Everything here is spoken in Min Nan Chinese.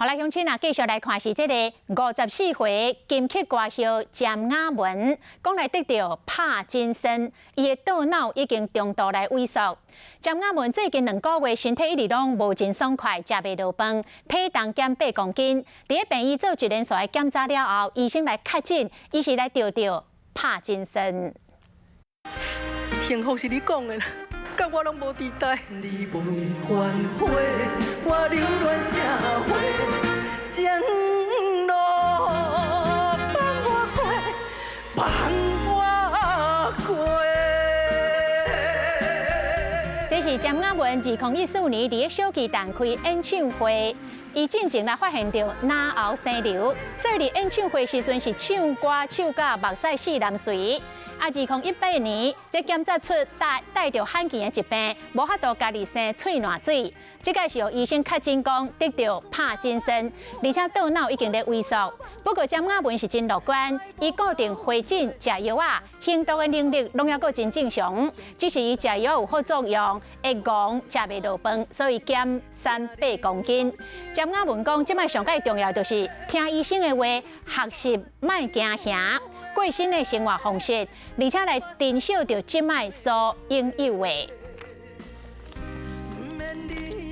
好啦，鄉親啊，繼續來看是這个54歲金曲歌后詹雅雯，講來得著帕金森，伊的大腦已經中度來萎縮。詹雅雯最近2個月身體一直攏無真爽快，食袂落飯，體重減8公斤。佇咧病院做一連縒的檢查了後，醫生來確診，伊是來著著帕金森。幸福是你講的啦，佮我攏無佇台。你袂反悔，我留戀社會，情路放我過，放我過。這是詹雅雯2014年佇咧小巨蛋開演唱會，伊進前來發現著腦後生瘤，所以佇演唱會時陣是唱歌唱甲目屎四淋隨。啊，2018年，這檢查出帶帶著罕見的疾病，無法度家己生喙瀾水。這個是予醫生確診講得著帕金森，而且大腦已經咧萎縮。不過詹雅雯是真樂觀，伊固定回診食藥仔，行動的能力攏猶閣真正常。只是伊食藥有副作用，會戇食袂落飯，所以減三八公斤。詹雅雯講，這擺上蓋重要就是聽醫生的話，學習莫驚嚇。過新的生活方式，而且來珍惜著這擺所擁有的。